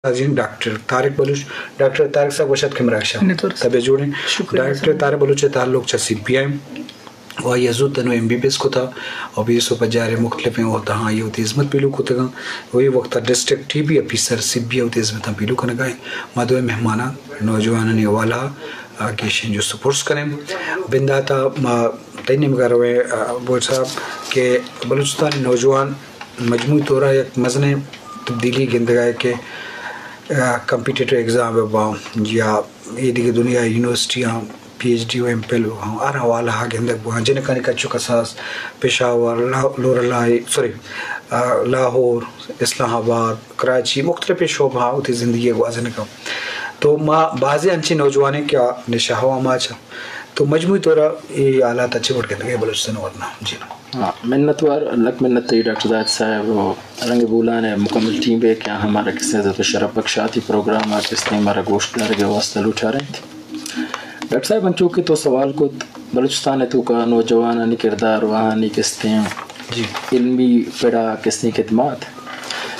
جی ڈاکٹر طارق بلوچ۔ ڈاکٹر طارق صاحب، وش اتک مراگش ءَ۔ منت وار۔ طبیعت جوڑ ایں؟ شکر ڈاکٹر طارق بلوچ ءِ تعلق چہ سی پی آئی ایں۔ و آئی ءَ زوت انوں ایم بی بی ایس کتا و بی ایس او پجار ءِ مختلفیں عہدہاں آئی ءَ وتی ہزمت پیلو کتگاں و اے وقت ءَ ڈسٹرکٹ ٹی بی آفیسر سی بی آئی ءَ وتی ہزمتاں پیلو کنگا ایں۔ ما دوئیں مہماناں نوجوانانی حوالہ ءَ گیشیں جست ءُ پرس کنیں۔ بندات ءَ ما تئی نیمگ ءَ رویں، آ، بلوچ صاحب، کہ بلوچستان ءِ نوجوان مجموعی طور ءَ یک مزنیں تبدیلی گندگ ءَ کہ، آ، کمپیٹیٹو ایگزام ءَ باں یا اے دگہ دنیا ءِ یونیورسٹیاں، پی ایچ ڈی و ایم فل ہر حوالہ ءَ گندگ بوان۔ جنکانی کچ ءُ کساس پشاور، لا-، لورالائی، سوری، آ، لاہور، اسلام آباد، کراچی، مختلفیں شعبہ ءَ وتی زندگی ءَ گوازینگ ءَ۔ تو ما بازیں انچیں نوجوانیں کہ آ نشہ ءُ آماچ اَنت۔ تو مجموعی طور ءَ اے حالات ءَ چے وڑ گندگ ءَ ئے بلوچستان ءِ ورنا؟ جی۔ ہاں، منت وار، لک منت تئی ڈاکٹر زاہد صاحب و رنگ بولان ءِ مکمل ٹیم ءِ کہ آ ہمارا کسیں عزت و شرف بخشاتی پروگرام ءَ کستیں مارا گوش دارگ ءِ واستہ لوٹارینت۔ ڈاکٹر صاحب، انچو کہ تو سوال کت، بلوچستان ءِ توکا نوجوانانی کردار و آہانی کستیں جی۔ علمی پڑا کستیں خدمات۔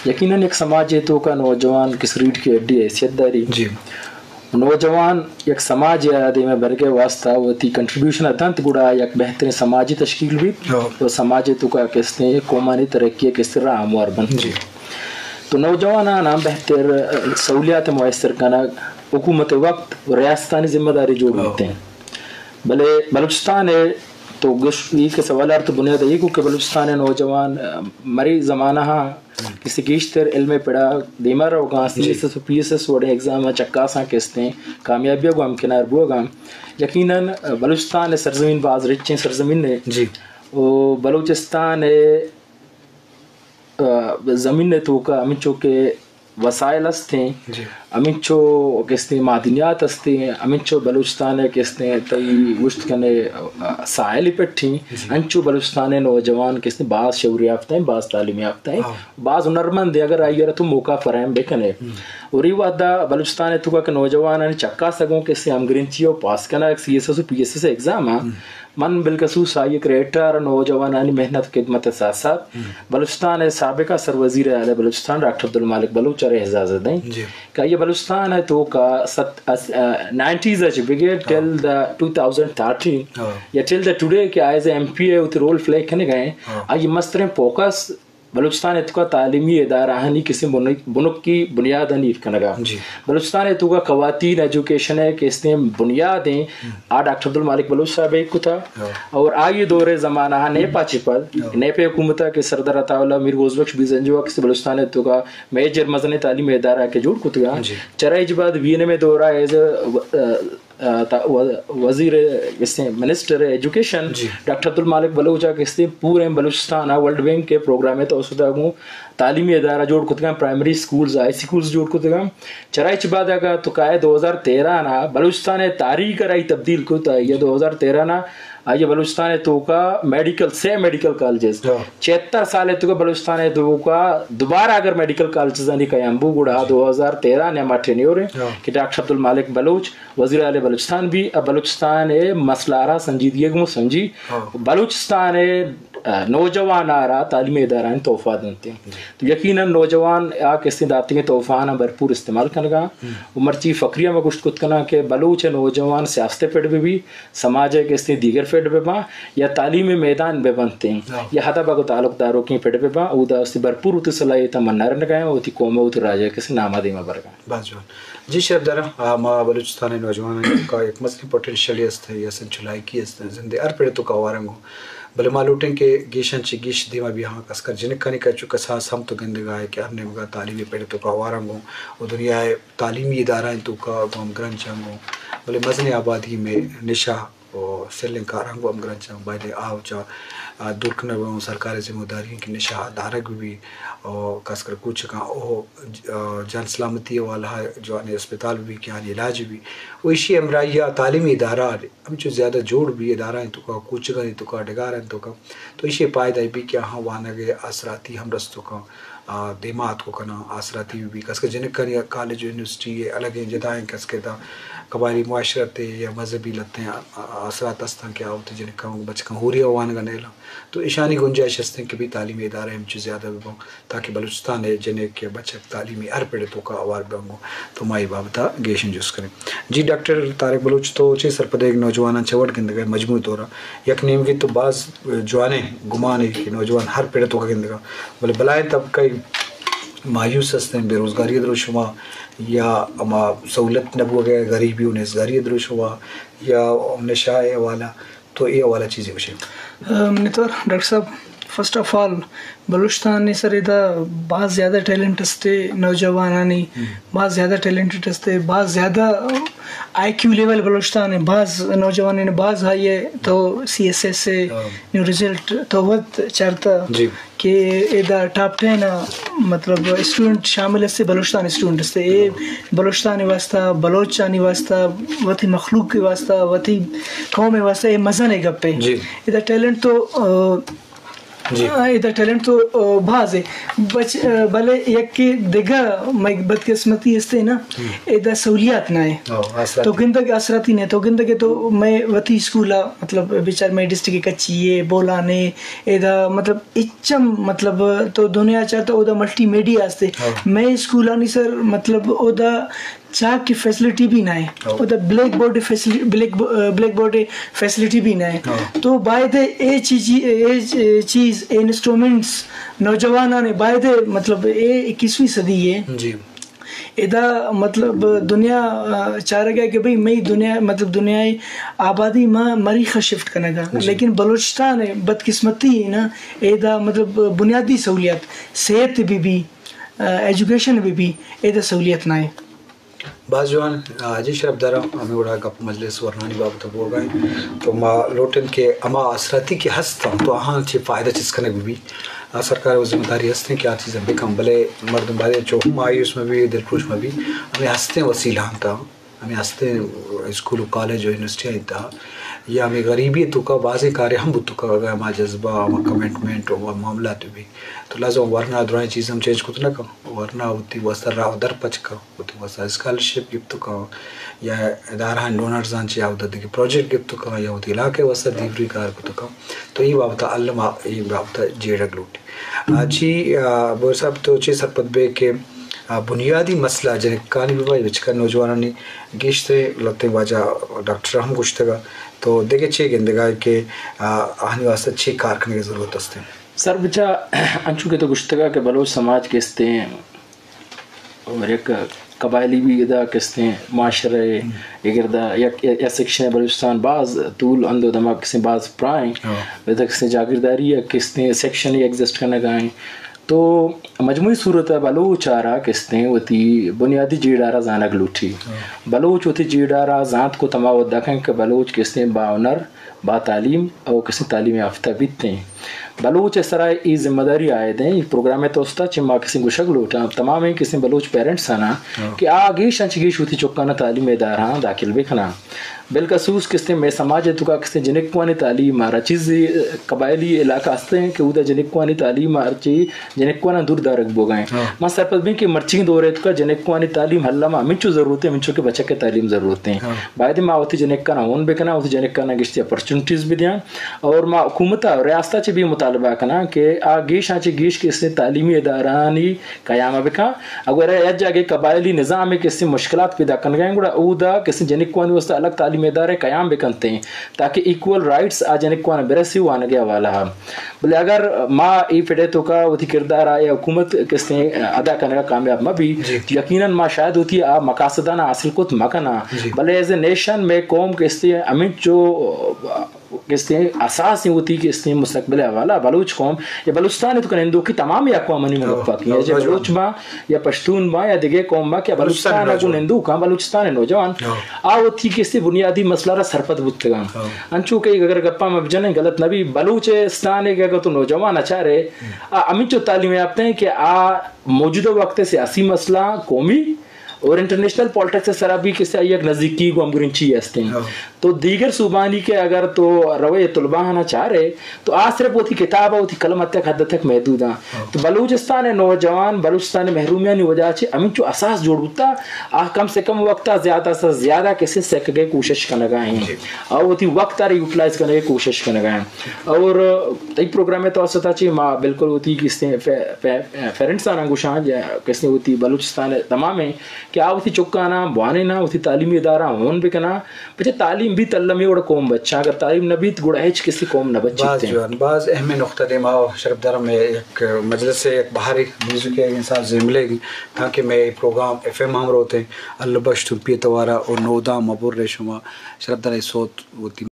یقیناً یک سماجے توکا نوجوان کس ریڑھ کی ہڈی حیثیت داری۔ جی۔ نوجوان یک سماجے ءَ دیما برگ ءِ واستہ وتی کنٹریبیوشن ءَ دنت، گڑا یک بہتریں سماجے تشکیل بیت ہاں۔ و سماجے توکا کستیں قومانی ترقی ءِ کستیں راہ ہموار بنت۔ جی۔ تو نوجوانان ہم بہتر، آ، سہولیات میسر کنگ حکومت ءِ وقت و ریاستانی ذمہ داری جوڑ ہاں۔ بیت۔ بلے بلوچستان ءِ تو گوش ای کہ سوال ءَ تو بنیاد ءَ ای کو کہ بلوچستان ءِ نوجوان، آ، مرے زمانہ ءَ کسے گیشتر علم ءِ پڑا دیما روگاں، جی۔ سی ایس ایس و پی ایس ایس وڑیں ایگزام ءَ چکاساں کستیں کامیابی ءَ گوں ہمکنار بوگاں۔ یقیناً بلوچستان ءِ سرزمین باز رچیں سرزمین ءِ جی۔ و بلوچستان ءِ، آ، زمین ءِ توکا ہمینچو کہ وسائل ہستیں، جی۔ ہمینچو کستیں معدنیات ہستیں، ہمینچو بلوچستان ءِ کستیں تئی گوشت کنے، آ، ساحل پٹیں، جی۔ انچو بلوچستان ءِ نوجوان کستیں باز شعور یافتہ ہیں، باز تعلیم یافتہ ہیں، ہاں۔ باز ہنرمند ہیں، اگر آئی ءَ را تو موقع فراہم بکنے۔ ہم۔ اور یہ وعدہ بلوچستان ءِ توکا کہ نوجوانانی چکاسا گوں کستیں ہمگرنچی و پاس کنگ سی ایس ایس و پی ایس ایس ایگزام ہاں۔ ہم۔ من بالخصوص آئی ءِ کریڈٹ ءَ را نوجوانانی محنت و خدمت ءِ ساتھ ساتھ ہم۔ بلوچستان ءِ سابقہ سر وزیر اعلی بلوچستان ڈاکٹر عبدالمالک بلوچ ءَ را اعزاز ءَ دئیں جی۔ کہ آئی ءَ بلوچستان ءِ توکا ست-، اس-، آ، نائنٹیز ءَ چہ بگر ہاں۔ ٹل دا ٹو تھاؤزنڈ تھرٹین ہاں۔ یا ٹل دا ٹوڈے کہ ایز اے ایم پی ءَ وتی رول پلے کنگ ءَ ایں، ہاں۔ آئی ءِ مستریں فوکس بلوچستان ءِ توکا تعلیمی ادارہانی کسیں بن-، بنکی بنیادانی ایر کنگ ءَ۔ جی۔ بلوچستان ءِ توکا خواتین ایجوکیشن ءِ کسیں بنیاد ایں، ہم۔ آ ڈاکٹر عبدالمالک بلوچ صاحب ءَ کتا۔ ہاں۔ اور آئی ءِ دور ءِ زمانہ ءَ نیپا چہ پد، ہاں۔ نیپ ءِ حکومت ءَ کہ سردار عطا اللہ میر غوث بخش بزنجو ءَ کسیں بلوچستان ءِ توکا میجر مزنیں تعلیمی ادارہ کہ جوڑ کتگ ءَ۔ جی۔ چرا اچ بعد وی این ایم ءِ دور ءَ ایز اے، آ، آ، تا-، و-، وزیر، کسیں منسٹر ایجوکیشن جی۔ ڈاکٹر عبدالمالک بلوچ ءَ کسیں پوریں بلوچستان ءَ ورلڈ بینک ءِ پروگرام ءِ توسط ءَ گوں تعلیمی ادارہ جوڑ کتگاں، پرائمری سکولز، ہائی سکولز جوڑ کتگاں۔ چرا اچ بعد اگاں تو کائے دو ہزار تیرہ نا بلوچستان ءِ تاریخ ءَ را ای تبدیل کت، یا دو ہزار تیرہ نا آئی بلوچستان ءِ توکا میڈیکل، سے میڈیکل کالجز۔ ہاں۔ چھہتر سال ءِ توکا بلوچستان ءِ توکا دوبارہ اگر میڈیکل کالجز آنی قیام بو، گڑا جی۔ دو ہزار تیرہ نا ہما ٹینیور ایں ہاں۔ کہ ڈاکٹر عبدالمالک بلوچ وزیر اعلی بلوچستان بی، ءُ بلوچستان ءِ مسئلہ ءَ را سنجیدگی ءَ گوں سمجھی۔ ہاں۔ بلوچستان ءِ، ءَ، نوجوان ءَ را تعلیمی ادارہ ءَ تحفہ دنت۔ جی۔ تو یقیناً نوجوان آ کسیں داتگیں تحفہ آناں بھرپور استعمال کنگا۔ ہم۔ ءُ مرچی فخری ءَ ما گوشت کت کناں کہ بلوچ ءِ نوجوان سیاست ءَ پڑ بہ بی، سماج ءِ کسیں دیگر پڑ بہ باں یا تعلیم ءِ میدان بہ بنت ایں ہاں۔ یا ادب ءَ گوں تعلق داروکیں پڑ بہ باں، اودا است بھرپور وتی صلاحیتاں منارنگا ایں، وتی قوم ءُ وتی راج ءِ کسیں نام ءَ دیما برگا۔ باز جوان۔ جی شرف داراں، آ، ما بلوچستان ءِ نوجوانانی توکا یک مزنیں پوٹینشلے است، یا سنچو لائکی است، زند ءِ ہر پڑ ءِ توکا ہوار اَنت گوں۔ بلے ما لوٹیں کہ گیشاں چہ گیش دیما بیاہاں، خاص کر جنکانی کچ ءُ کساس ہم تو گندگا ئے کہ ہر نیمگا تعلیمی پڑ ءِ توکا ہوار اَنت گوں ءُ دنیا ءِ تعلیمی ادارہانی توکا گوں ہمگرنچ اَنت گوں۔ بلے مزنیں آبادی مئے نشہ ءُ سلیں کاراں گوں ہمگرنچ اَنت، بایدیں آ چہ، آ، دور کنگ بہ بنت، سرکار ءِ ذمہ داری اِنت کہ نشہ دارگ بہ بی ءُ خاص کر کوچکاں ءُ، آ، جان سلامتی ءِ حوالہ ءَ جوانیں ہسپتال بہ بی کہ آنی علاج بہ بی ءُ ایشی ءِ ہمراہی ءَ تعلیمی ادارہ ہمچو زیادہ جوڑ بی، ادارہانی توکا، کوچگانی توکا، ڈگارانی توکا، تو ایشی ءِ پائدہ بی کہ آہاں وانگ ءِ آسراتی ہم رستر کناں، آ، دیما اتک کناں، آسراتی بہ بی۔ خاص کر جنکانی کالج ءُ یونیورسٹی ءِ الگیں جدائیں خاص کر داں قبائلی معاشرت یا مذہبی لتیں آ-، آ-، اثرات ہستاں کہ آ وتی جنکاں و بچکاں ہوری ء وانگ ء نیلاں۔ تو اشانی گنجائش ہستیں کہ بھئی تعلیمی ادارہ ہمچو زیادہ بہ باں تاکہ بلوچستان ء جنک یا بچک تعلیمی ہر پڑ ء توکا ہوار بہ باں۔ تو ما اے بابت ء گیشیں جست کنیں۔ جی ڈاکٹر طارق بلوچ، تو چے سرپد ئے نوجواناں چہ وڑ گندگ ء مجموعی طور ء؟ یک نیمگے تو باز جوانیں گمانے کہ نوجوان ہر پڑ ء توکا گندگ ء، بلے بلائیں طبقہ مایوس ہستیں، بے روزگاری ء دروشم ء یا ہما سہولت نہ بوگ ء، غریبی و نیزگاری ء دروشم ء یا نشہ ء حوالہ، تو اے حوالہ چیزے گوشے؟ آ، منتوار ڈاکٹر صاحب، فرسٹ آف آل بلوچستان ء سر ادا باز زیادہ ٹیلنٹ استے نوجوانانی، باز زیادہ ٹیلنٹ استے، باز زیادہ آئی کیو لیول بلوچستان ء باز نوجوانانی باز ہائی ہے، تو سی ایس ایس ء نیو رزلٹ تو وت چارتا۔ جی۔ کہ ادا ٹاپ ٹین ء مطلب اسٹوڈنٹ شامل استے، بلوچستان اسٹوڈنٹ استے۔ اے بلوچستان واسطہ، بلوچانی واسطہ، وتی مخلوق کے واسطہ، وتی قوم واسطہ اے مزن گپے۔ جی۔ ادا ٹیلنٹ تو، آ، جی۔ آ، ادا ٹیلنٹ تو، آ، باز ہے۔ بچ-، آ، بلے یک دگہ مئے بدقسمتی استے نا، ادا سہولیات نہ ہے۔ تو گندگ آسراتی نہ ہے، تو گندگ تو مئے وتی اسکول ء مطلب بچار مئے ڈسٹرکٹ کچھی ہے، بولانے، ادا مطلب اچم مطلب تو دنیا چاہتا اودا ملٹی میڈیا استے۔ مئے اسکولانی سر مطلب اودا چاک کی فیسلٹی بھی نہ ہے۔ اودا بلیک بورڈ فیسلی-، بلیک بو-، بلیک بورڈ فیسلٹی بھی نہ ہے۔ تو باید اے چیزی، اے چیز، اے انسٹرومنٹس نوجوانان باید مطلب اے اکیسویں صدی ہے۔ جی۔ ادا مطلب دنیا، آ، چارگ ء کہ بھئی مئی دنیا، مطلب دنیا ء آبادی ما مریخ ء شفٹ کنگ ء، لیکن بلوچستان ء بدقسمتی نا، ادا مطلب بنیادی سہولیات، صحت بہ بی، آ، ایجوکیشن بہ بی، ادا سہولیات نہ ہے۔ باز جوان، آ، حاجی شرف دراں ہمیں وڑا گپ مجلس ورنانی بابت بوگا ہیں، تو ما لوٹن کہ ہما آسراتی کہ ہستاں تو آہاں چہ فائدہ چست کنگ بہ بی۔ آ، سرکار و ذمہ داری ہستیں کہ آ چیزاں بکن، بلے مردم بارے چو ہم مایوس مہ بی، دلپروش مہ بی۔ ہمیں ہستیں وسیلہ ہم تا، ہمیں ہستیں اسکول و کالج و یونیورسٹی ہم تا، یا ہمیں غریبی توکا بازیں کارے ہم بوتکا، اگر ہما جذبہ، ہما کمٹمنٹ و معاملات بہ بی، تو لازم ورنا درائیں چیز ہم چینج کت نہ کن، ورنا وتی واسطہ راہ در پچ کن۔ وتی واسطہ اسکالرشپ گپت کن یا ادارہ ڈونرز آں چہ یا وتا دگہ پروجیکٹ گپت کن یا وتی علاقے واسطہ دیوری کار کت کن، تو اے بابت علم اے بابت جیڑگ لوٹی۔ آ، چی، آ، بوہر صاحب تو چی سرپد بے کہ، آ، بنیادی مسئلہ جنکانی بہ بچکا نوجوانانی گیشتریں لتیں واجہ ڈاکٹر ہم گوشتگا، تو دگہ چے گندگا کہ، آ، آہانی واسطہ چے کار کنگے ضرورت است؟ سر بچا انچو کہ تو گوشتگا کہ بلوچ سماج کہ استیں اور یک قبائلی بھی ادا کستیں معاشرہ ء اے گردا یک، یا سیکشن بلوچستان باز طول اند و دماغ کستیں باز پرائیں، ادا کستیں جاگیرداری یا کستیں سیکشن ایگزسٹ کنگا ہیں۔ تو مجموعی صورت ء بلوچ آرا کستیں وتی بنیادی جیڑارا زانگ لوٹی۔ بلوچ وتی جیڑارا زانت کو تما ودا کن کہ بلوچ کستیں با ہنر، با تعلیم او کستیں تعلیم یافتہ بیتیں۔ بلوچ ء سرا اے ذمہ داری عائد ایں، اے پروگرام ء توسطا چہ ما کسیں گوشگ لوٹاں تمامیں کسیں بلوچ پیرنٹس آناں کہ آ گیش انچ گیش وتی چکاں تعلیم ادارہاں داخل بکناں۔ بالخصوص کسیں مئے سماج ء توکا کسیں جنکوانی تعلیم ء را چیزے قبائلی علاقہ ہستیں کہ اودا جنکوانی تعلیم ء را چی جنکواناں دور دارگ بوگا ایں۔ ما سرپد بیں کہ مرچی دور ء توکا جنکوانی تعلیم ہلا ما ہمینچو ضرورت ایں، ہمینچو کہ بچک ء تعلیم ضرورت ایں۔ باید ما وتی جنکانا ہون بکناں، وتی جنکانا گشتی اپرچونٹیز بدیاں۔ اور ما حکومت ء ریاست ء چہ بھی مطالبہ کناں کہ آ گیشاں چہ گیش کسیں تعلیمی ادارہانی قیام ء بکن۔ اگر یک جاگے قبائلی نظام ء کسیں مشکلات پیدا کنگا ایں، گڑا اودا کسیں جنکوانی واسطہ الگ تعلیمی ادارے قیام بکنتیں تاکہ ایکول رائٹس آ جنکوان برسی وانگے حوالہ۔ بلے اگر ما اے پڑے توکا وتی کردار ء حکومت کسیں ادا کنگا کامیاب مہ بی، یقیناً ما شاید وتی آ مقاصدانا حاصل کت مکناں۔ بلے ایز اے نیشن مئے قوم کسیں ہمینچو کسیں اساس ایں وتی کسیں مستقبل ء حوالہ بلوچ قوم یا بلوچستان ء تو نندوکی تمام اقوامانی من گپا کہ یا بلوچ باں یا پشتون باں یا دگہ قوم باں کہ بلوچستان ء گوں نندوکاں بلوچستان ء نوجوان آ وتی کسیں بنیادی مسئلہ را سرپد بوتگاں۔ انچو کہ اگر گپا ما بجنیں غلط نہ بی، بلوچستان ء اگر تو نوجوان اچارے آ ہمینچو تعلیم یافتہ ایں کہ آ موجودہ وقت ء سیاسی مسئلہ، قومی اور انٹرنیشنل پالیٹکس ءِ سرا بھی کسے آئی یک نزیکی گوں ہمگرنچی ہستیں۔ ہاں۔ تو دیگر صوبانی کہ اگر تو روئے طلباء آناں چارئے تو آ صرف وتی کتاب ءُ وتی قلم ءَ تک حد تک محدود آں۔ ہاں۔ تو بلوچستان ءِ نوجوان بلوچستان ءِ محرومیانی وجہ چہ ہمینچو اساس جوڑ بوتا، آ کم سے کم وقت ءَ زیادہ سے زیادہ کسے سکگ ءِ کوشش کنگا ایں۔ جی۔ آ وتی وقت ءَ یوٹیلائز کنگ ءِ کوشش کنگا ایں۔ اور تئی پروگرام ءِ توسط ءَ چہ ما بالکل وتی کسے پے-، پے-، پیرنٹس آناں گوشاں یا کسے وتی بلوچستان ءِ تمامیں کہ آ وتی چکاناں بوانیناں، وتی تعلیمی ادارہ ہون بکناں، پچے تعلیم بیت المی وڑ قوم بچاں، اگر تعلیم نہ بیت گڑا ہچ کسی قوم نہ بچیت۔ باز جوان، باز اہم نقطہ دیما شرفدار، میں یک مجلس ءِ یک بہارے میوزک ءِ انسان زیملے گی، تاکہ میں پروگرام ایف ایم ہم روتے، اللہ بخش تمپی توارا اور نوداں مبر شما شرفدار صوت وتی